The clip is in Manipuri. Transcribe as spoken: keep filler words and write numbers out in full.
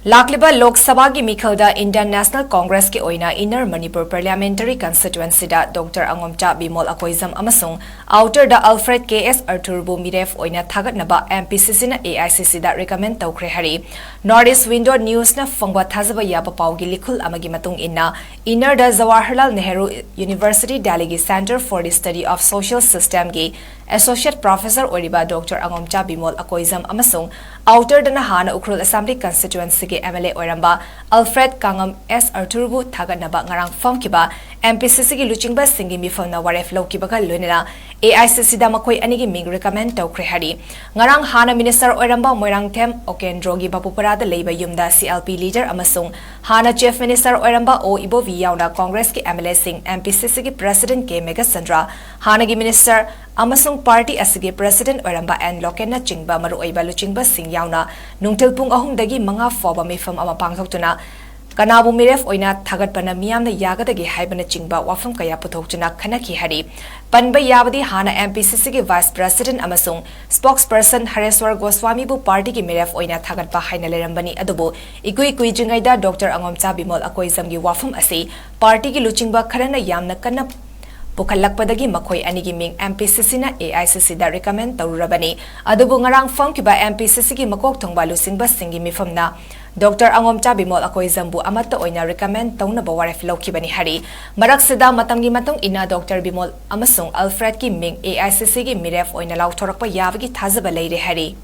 ꯂꯥꯛꯂꯤꯕ ꯂꯣꯛ ꯁꯚꯥꯒꯤ ꯃꯤꯈꯜꯗ Indian National Congressꯀꯤ ꯑꯣꯏꯅ Inner Manipur Parliamentary Constituencyꯗ Doctor ꯑꯉꯣꯝꯆꯥ Bimol Akoijam ꯑꯃꯁꯨꯡ Outerꯗ Alfred K S Arthurꯕꯨ ꯃꯤꯔꯦꯞ ꯑꯣꯏꯅ ꯊꯥꯒꯠꯅꯕ MPCCꯅ AICCꯗ recommend ꯇꯧꯈ꯭ꯔꯦ ꯍꯥꯏꯔꯤ꯫ North East Window Newsꯅ ꯐꯪꯕ ꯊꯥꯖꯕ ꯌꯥꯕ ꯄꯥꯎꯒꯤ ꯂꯤꯈꯨꯜ ꯑꯃꯒꯤ ꯃꯇꯨꯡ ꯏꯟꯅ, Innerꯗ Jawaharlal Nehru University Delhiꯒꯤ Centre for the Study of Social Systemꯒꯤ Associate Professor ꯑꯣꯏꯔꯤꯕ Doctor ꯑꯉꯣꯝꯆꯥ ꯕꯤꯃꯣꯜ ꯑꯀꯣꯏꯖꯝ ꯑꯃꯁꯨꯡ Outerꯗꯅ ꯍꯥꯟꯅ ꯎꯈ꯭ꯔꯨꯜ Assembly Constituencyꯒꯤ MLA ꯑꯣꯏꯔꯝꯕ Alfred ꯀꯥꯡꯉꯝ S Arthurꯕꯨ ꯊꯥꯒꯠꯅꯕ ꯉꯔꯥꯡ ꯐꯝꯈꯤꯕ MPCCꯒꯤ ꯂꯨꯆꯤꯡꯕꯁꯤꯡꯒꯤ ꯃꯤꯐꯝꯅ ꯋꯥꯔꯦꯞ ꯂꯧꯈꯤꯕꯒ ꯂꯣꯏꯅꯅ AICCꯗ ꯃꯈꯣꯏ ꯑꯅꯤꯒꯤ ꯃꯤꯡ recommend ꯇꯧꯈ꯭ꯔꯦ ꯍꯥꯏꯔꯤ꯫ ꯉꯔꯥꯡ ꯍꯥꯟꯅ minister ꯑꯣꯏꯔꯝꯕ ꯃꯣꯏꯔꯥꯡꯊꯦꯝ ꯑꯣꯀꯦꯟꯗ꯭ꯔꯣꯒꯤ ꯕꯥꯕꯨꯄꯔꯥꯗ ꯂꯩꯕ ꯌꯨꯝꯗ CLP leader ꯑꯃꯁꯨꯡ ꯍꯥꯟꯅ Chief Minister ꯑꯣꯏꯔꯝꯕ ꯑꯣ ꯏꯕꯣꯕꯤ ꯌꯥꯎꯅ Congressꯀꯤ MLAꯁꯤꯡ, MPCCꯒꯤ President ꯀꯦ ꯃꯦꯘꯆꯟꯗ꯭ꯔ, ꯍꯥꯟꯅꯒꯤ minister ꯑꯃꯁꯨꯡ party ꯑꯁꯤꯒꯤ President ꯑꯣꯏꯔꯝꯕ ꯑꯦꯟ ꯂꯣꯀꯦꯟꯅꯆꯤꯡꯕ ꯃꯔꯨꯑꯣꯏꯕ ꯂꯨꯆꯤꯡꯕꯁꯤꯡ ꯌꯥꯎꯅ ꯅꯨꯡꯊꯤꯜ ꯄꯨꯡ ꯑꯍꯨꯝꯗꯒꯤ ꯃꯉꯥ ꯐꯥꯎꯕ ꯃꯤꯐꯝ ꯑꯃ ꯄꯥꯡꯊꯣꯛꯇꯨꯅ ꯀꯅꯥꯕꯨ ꯃꯤꯔꯦꯞ ꯑꯣꯏꯅ ꯊꯥꯒꯠꯄꯅ ꯃꯤꯌꯥꯝꯅ ꯌꯥꯒꯗꯒꯦ ꯍꯥꯏꯕꯅꯆꯤꯡꯕ ꯋꯥꯐꯝ ꯀꯌꯥ ꯄꯨꯊꯣꯛꯇꯨꯅ ꯈꯟꯅꯈꯤ ꯍꯥꯏꯔꯤ꯫ ꯄꯟꯕ ꯌꯥꯕꯗꯤ, ꯍꯥꯟꯅ MPCCꯒꯤ Vice President ꯑꯃꯁꯨꯡ Spokesperson ꯍꯔꯦꯁ꯭ꯋꯔ ꯒꯣꯁ꯭ꯋꯥꯃꯤꯕꯨ partyꯒꯤ ꯃꯤꯔꯦꯞ ꯑꯣꯏꯅ ꯊꯥꯒꯠꯄ ꯍꯥꯏꯅ ꯂꯩꯔꯝꯕꯅꯤ, ꯑꯗꯨꯕꯨ ꯏꯀꯨꯏ ꯀꯨꯏꯗ꯭ꯔꯤꯉꯩꯗ Doctor ꯑꯉꯣꯝꯆꯥ ꯕꯤꯃꯣꯜ ꯑꯀꯣꯏꯖꯝꯒꯤ ꯋꯥꯐꯝ ꯑꯁꯤ partyꯒꯤ ꯂꯨꯆꯤꯡꯕ ꯈꯔꯅ ꯌꯥꯝꯅ ꯀꯟꯅ ꯄꯨꯈꯠꯂꯛꯄꯗꯒꯤ ꯃꯈꯣꯏ ꯑꯅꯤꯒꯤ ꯃꯤꯡ MPCCꯅ AICCꯗ recommend ꯇꯧꯔꯨꯔꯕꯅꯤ꯫ ꯑꯗꯨꯕꯨ ꯉꯔꯥꯡ ꯐꯝꯈꯤꯕ MPCCꯒꯤ ꯃꯀꯣꯛ ꯊꯣꯡꯕ ꯂꯨꯆꯤꯡꯕꯁꯤꯡꯒꯤ ꯃꯤꯐꯝꯅ Doctor ꯑꯉꯣꯝꯆꯥ ꯕꯤꯃꯣꯜ ꯑꯀꯣꯏꯖꯝꯕꯨ ꯑꯃꯠꯇ ꯑꯣꯏꯅ recommend ꯇꯧꯅꯕ ꯋꯥꯔꯦꯞ ꯂꯧꯈꯤꯕꯅꯤ ꯍꯥꯏꯔꯤ꯫ ꯃꯔꯛꯁꯤꯗ, ꯃꯇꯝꯒꯤ ꯃꯇꯨꯡ ꯏꯟꯅ Doctor ꯕꯤꯃꯣꯜ ꯑꯃꯁꯨꯡ Alfredꯀꯤ ꯃꯤꯡ AICCꯒꯤ ꯃꯤꯔꯦꯞ ꯑꯣꯏꯅ ꯂꯥꯎꯊꯣꯔꯛꯄ ꯌꯥꯕꯒꯤ ꯊꯥꯖꯕ ꯂꯩꯔꯦ ꯍꯥꯏꯔꯤ꯫